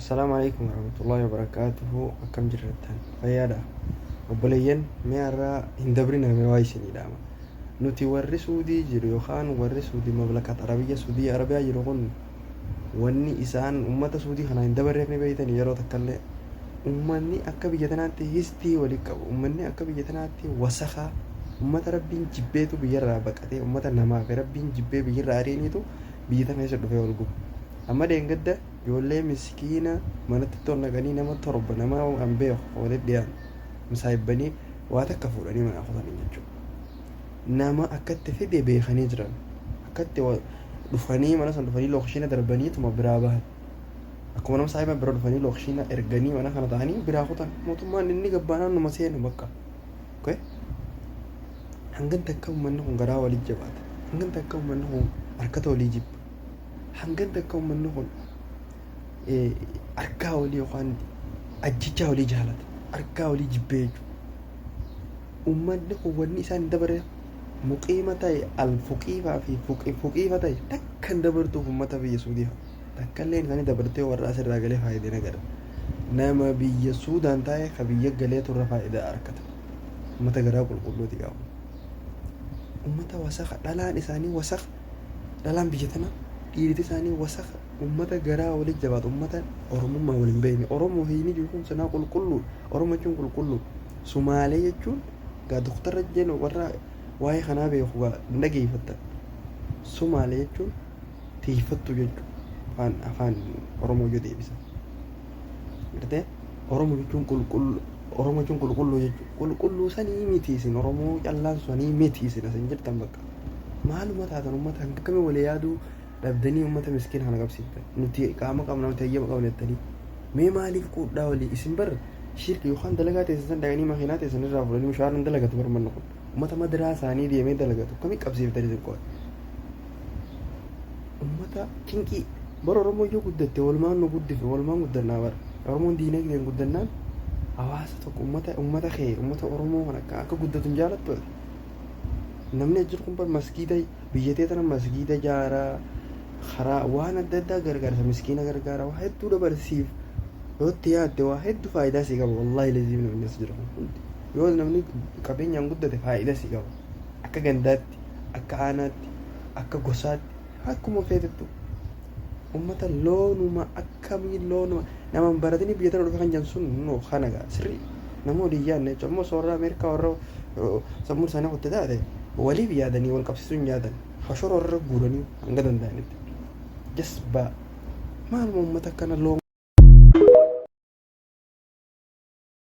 Assalaamu alaikum warahmatullahi wabarakaatuhu. Akkam jirtan? Fayyaadha? Obboleeyyan, mee har'a hin dabrina, mee waa isinii dhaama. Nuti warri Suudii jiru yookaan warri Suudii Mamlakat Arabiyya Suudii Arabiyaa jiru kun, wanni isaan ummata Suudii kanaa hin dabarreef ni beeytanii? Yeroo takkallee ummanni akka biyya tanaatti histii wali qabu, ummanni akka biyya tanaatti wasakaa, ummata Rabbiin jibbeetu biyyarraa baqatee, ummata namaa fi Rabbiin jibbee biyyarraa ariiniitu biyya tana keessa dhufee wal guba. Amma dheengadda ijoollee miskiina manatti ol naqanii, nama torba, nama an beeku walitti dhiyaan misaayibbanii waa takka fuudhanii manaa kutanii jechuudha. Nama akkatti fide beekanii jiran. Akkatti dhufanii mana sana dhufanii lookshiina darbaniituma biraa bahan. Akkuma nama saayiba bira dhufanii lookshiina erganii mana kana ta'anii biraa kutan. Mootummaan inni gabbaanaan numa seenu bakka. Okay? Hangan takka uummanni kun garaa walii jabaata. Hangan takka uummanni kun harkata walii jibba. Hangan takka uummanni kun argaa walii yookaan ajjechaa walii jaalata. Argaa walii jibbee jechuudha. Uummanni kun wanni isaan hin dabarre muqiima ta'e, alfuqiifaa fi fuqiifa ta'e takka hin dabartuuf uummata biyya Suudii kana. Takka illee isaanii dabartee warra asirraa galee faayidaa agarra. Nama biyya Suudaan taa'e ka biyya galee turre faayidaa argata. Uummata garaa qulqulluuti qabu. Uummata wasaka, dhalaan isaanii wasaka, dhalaan biyya tanaa, dhiirri isaanii wasaka, uummata garaa walii jabaatu, uummata Oromummaa waliin beekne. Oromoo hiini jiru kun sanaa qulqulluu. Oromoo jechuun qulqulluu. Sumaalee jechuun gaa doktarra jennu, warra waa'ee kanaa beeku gaa hin dhageeffattan. Sumaalee jechuun tiifattu jechuudha. Afaan Oromoo yoo deebisan. Gartee, Oromoo jechuun qulqulluu, Oromoo jechuun qulqulluu jechuudha. Qulqulluu sanii miti isin, Oromoo callaan sanii miti isin asin jirtan bakka. Maaluma taatan? Uummata hanga kamii walii yaaduu dhabdanii uummata miskiina kana qabsiiftan? Nuti qaama qabna, nuti hayyama qabna jettanii. Mee maaliif quudhaa walii isin bar shirki yookaan dalagaa teessan san dhaqanii makiinaa teessan irraa fuudhanii mushaaran dalagatu bar manni kun. Uummata madiraa isaanii deemee dalagatu kamii qabsiiftanii isin qo'atu? Uummata cinqii bara Oromoo yoo guddatte walumaan nu guddife, walumaan guddannaa bara. Oromoon diinagdeen guddannaan hawaasa tokko, uummata kee, uummata Oromoo kan akka guddatu hin jaalattu ati. Namni as jiru kun bar masgiida biyyatee tana masgiida ijaaraa, karaa waan adda addaa gargaarsa miskiina gargaara, waa hedduu dabarsiif. Yoo itti yaadde waa hedduu faayidaa sii qaba. Wallaahi laziim, namni as jiru kun hundi yoo namni qabeenyaan guddate faayidaa sii qaba. Akka gandaatti, akka aanaatti, akka gosaatti, akkuma feetettu. Ummata loonuma akkamii, loonuma nama hin baratini biyya tana dhufe kan jedhan sun no kana gaa sirrii nama walii yaadne jechuudha. Ammoo warra Ameerikaa, warra sammuu isaanii kutte taate, waliif yaadanii wal qabsiisuu hin yaadan. Hashora warra guuranii hanga danda'anitti. Jasbaa maaluma ummata akkana loon.